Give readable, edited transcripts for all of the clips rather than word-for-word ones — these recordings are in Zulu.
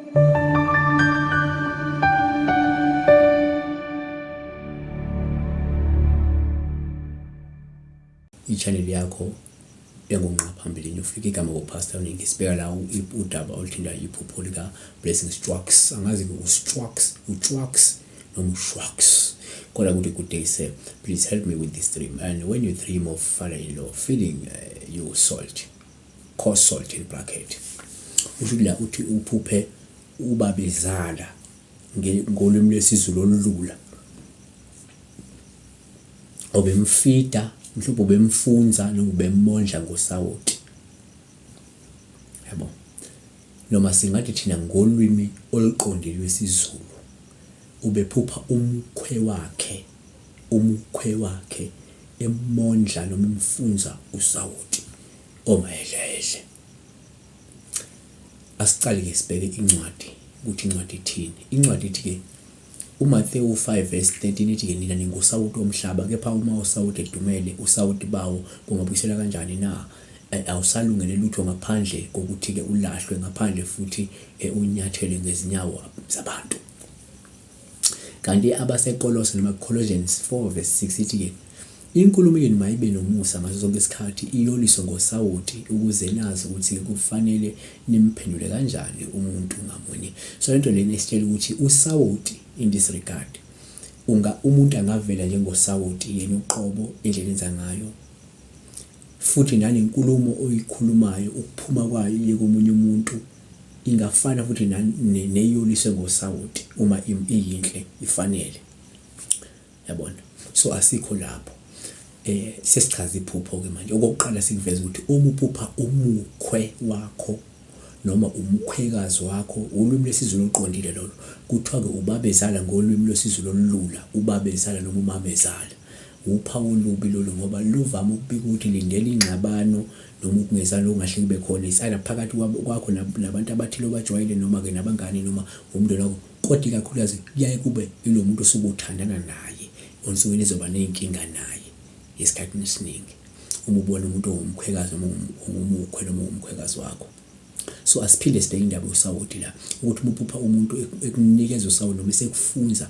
I-channel yakho engunqa phambili ufike igama kuPastor Uningi sibheka la udaba oluthinta iphupho lika Blessing Strux angazi ke uStrux uChwax noma uShwax kodwa kuthi good day sir, please help me with this dream. And when you dream of father-in-law feeding you salt, coarse salt in bracket, usho la uthi uphuphe ubabezala ngolimi lwesiZulu olulula obemfida mhlawumbe ubemfunza noma ubemondla ngosawoti, yabo. Noma singathi thina ngolwimi oluqondile lwesiZulu ubephupha umkhwe wakhe, umukhwe wakhe emondla noma emfunza usawoti omahhedlahhedle. Asiqale-ke sibheke incwadi ukuthi incwadi ithini. Incwadi ithi-ke uMathewu 5 verse 13 ithi-ke nina ningusawoti womhlaba, kepha uma usawoti edumele, usawoti bawo bungabuyisela kanjani na? Awusalungele lutho ngaphandle kokuthi-ke ulahlwe ngaphandle futhi unyathelwe ngezinyawo zabantu. Kanti abaseKolose noma Colossians 4 verse 6 ithi-ke inkulumo yenu mayibe nomusa ngaso sonke isikhathi, iyoliswe ngosawoti, ukuze nazi ukuthi kufanele nimphendule kanjani umuntu ngamunye. So lento lena isitshela ukuthi usawoti in this regard unga umuntu angavela njengosawoti yena uqobo indlela enza ngayo, futhi nanenkulumo oyikhulumayo ukuphuma kwayo iye komunye umuntu ingafana futhi neyoliswe ngosawoti uma iyinhle ifanele, yabona. So asikho lapho, sesichaza iphupho-ke manje. Okokuqala sikuveza ukuthi uma uphupha umukhwe wakho noma umkhwekazi wakho, ulwimi lwesiZulu oluqondile lolo, kuthiwa-ke ubabezala ngolwimi lwesiZulu olulula, ubabezala noma umamezala. Wuphawu olubi lolu ngoba luvame ukubika ukuthi lindela ingxabano noma ukungezwani okungahle kube khona. It's either phakathi kwakho nabantu abathile obajwayele noma-ke nabangani noma umndeni wakho, kodwa ikakhulukazi kuyaye kube ilo muntu osuke uthandana naye onisuke nizoba ney'nkinga naye esikhathini esiningi. Uma ubona umuntu ongumkhwekazi noma ongumukhwe noma ongumkhwekazi wakho. So asiphinde sibheke indaba yosawoti la, ukuthi uma uphupha umuntu ekunikeza usawoti noma esekufunza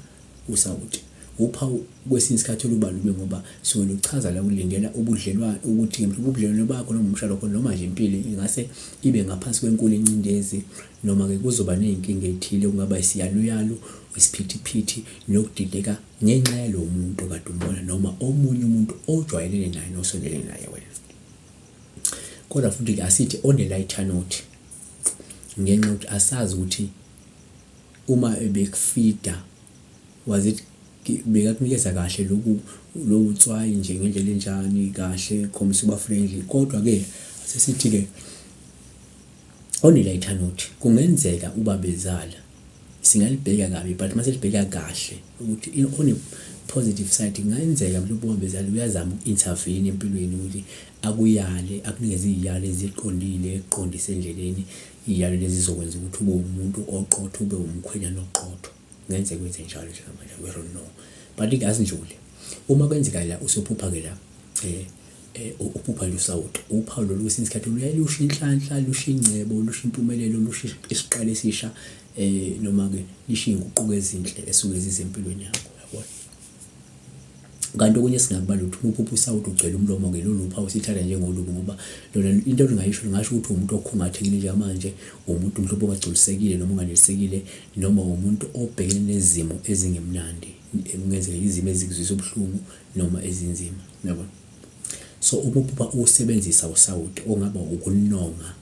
usawoti, uphawu kwesinye isikhathi oluba lubi ngoba suke luchaza la kulindela ubudlelwane ukuthi mhlawumbe ubudlelwane bakho noma umshado wakho noma nje impilo ingase ibe ngaphansi kwenkulu incindezi noma-ke kuzoba ney'nkinga ey'thile okungaba isiyaluyalu, isiphithiphithi nokudideka ngenxa yalo muntu okade umbona noma omunye umuntu ojwayelene naye nosondelene naye wena. Kodwa futhi-ke asithi on a lighter note, ngenxa yokuthi asazi ukuthi uma ebekufida was it bekakunikeza kahle lokhu lobu tswayi nje ngendlela enjani kahle khombisa uba friendly, kodwa-ke asesithi-ke on a lighter note kungenzeka ubabezala singalibheka kabi but mase libheka kahle ukuthi on a positive side kungenzeka mhlawumbe ubabezala uyazama uku-intervene empilweni ukuthi akuyale akunikeze iy'yalo eziqondile ekuqondise endleleni, iy'yalo lezi zizokwenza ukuthi ube umuntu oqotho ube umkhwenyana oqotho. Kungenzeka wenze njalo njengamanje, we don't know, but-ke asinjule uma kwenzeka la usuphupha-ke la uphupha nje usawoti, uphawu lolu kwesinye isikhathi luyaye lusho inhlanhla, lusho ingcebo, lusho impumelelo, lusho isiqalo esisha, noma-ke lisho iy'nguquko ezinhle esuke zize empilweni yakho, yabona. Kanti okunye esingakubala ukuthi uma uphupha usawoti ugcwele umlomo-ke lolu phawu sithatha njengolubi ngoba lona into olungayisho lungasho ukuthi uwumuntu okhungathekile njengamanje, uwumuntu mhlawumbe ongagculisekile noma onganelisekile noma uwumuntu obhekene nezimo ezingemnandi, kungenzeka izimo ezikuzwisa ubuhlungu noma ezinzima, uyabona. So uma uphupha usebenzisa usawoti ongaba ukunonga,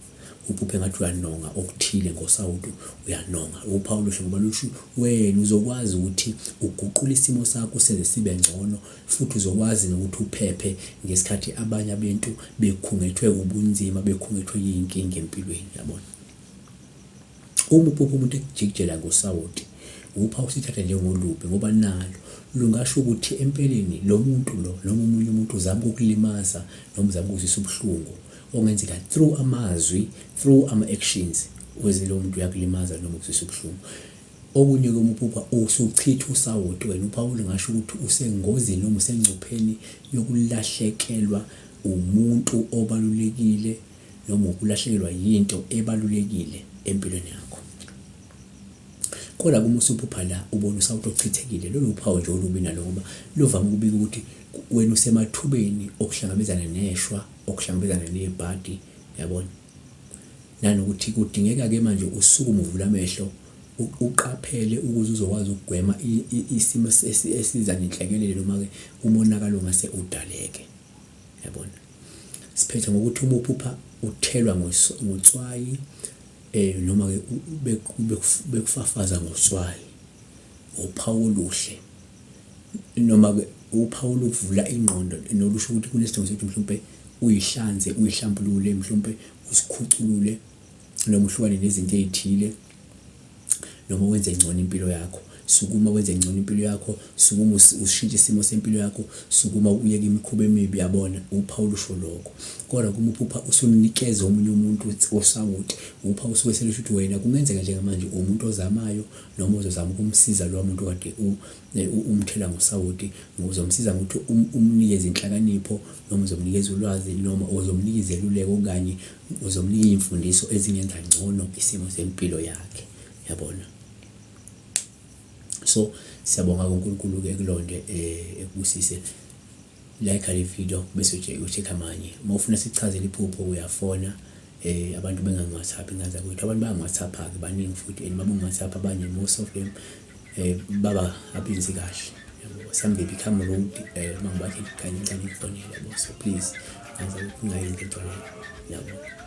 uphuphe ngathi uyanonga okuthile ngosawoti uyanonga, uphawu oluhle ngoba lusho wena uzokwazi ukuthi uguqule isimo sakho usenze sibe ngcono futhi uzokwazi nokuthi uphephe ngesikhathi abanye abantu bekhungethwe ubunzima, bekhungethwe yiy'nkinga empilweni, yabona. Uma uphupha umuntu ekujikijela ngosawoti, uphawu sithatha njengolubi ngoba nalo lungasho ukuthi empeleni lo muntu lo noma omunye umuntu uzama ukukulimaza noma uzama ukuzwisa ubuhlungu okungenzeka through amazwi, through ama-actions weze lo muntu uyakulimaza noma ukuzwisa ubuhlungu. Okunye-ke uma uphupha usuchitha usawoti wena uphawu lungasho ukuthi usengozini noma usengcupheni yokulahlekelwa umuntu obalulekile noma ukulahlekelwa yinto ebalulekile empilweni yakho. Kodwa uma usuphupha la ubona usawoti ochithekile, lolu uphawu nje olubi nalo ngoba luvame ukubika ukuthi wena usemathubeni okuhlangabezana neshwa, okuhlangabezana nebhadi, yabona. Nanokuthi kudingeka-ke manje usukume uvule amehlo uqaphele ukuze uzokwazi ukugwema isimo esiza nenhlekelele noma-ke umonakalo ongase udaleke, yabona. Siphetha ngokuthi uma uphupha uthelwa ngotswayi noma-ke bekufafaza ngotswayi, uphawu oluhle noma-ke uphawu oluvula ingqondo nolusho ukuthi kunesidingo sokuthi mhlawumpe uyihlanze, uyihlambulule mhlawumpe usikhuculule noma uhlukane nezinto ey'thile noma wenze ngcono impilo yakho. Sukuma wenze ngcono impilo yakho, sukuma ushintshe isimo sempilo yakho, sukuma uyeke imikhuba emibi yabona, uphawu lusho lokho. Kodwa uma uphupha usunikeza omunye umuntu osawoti, uphawu usuke selusho ukuthi wena kungenzeka njengamanje uwumuntu ozamayo noma ozozama ukumsiza lowa muntu okade umthela ngosawoti, uzomsiza ngokuthi umnikeze inhlakanipho noma uzomnikeza ulwazi noma uzomnika izeluleko okanye uzomnika iy'mfundiso ezingenza ngcono isimo sempilo yakhe, yabona. So siyabonga kuNkulunkulu-ke ekulonde ekubusise. Like le video bese u-check amanye. Uma ufuna sikuchazele iphupho uyafona abantu bengangi-WhatsApp ingane zakwethu. Abantu bayangi-WhatsApp-ke baningi futhi and mabengi-WhatsApp abanye most of them baba abenzi kahle yabo. Some they become rude uma ngibathi kanye ngicela ngifonele yabo. So please ngaze ungayenzi into leyo yabo.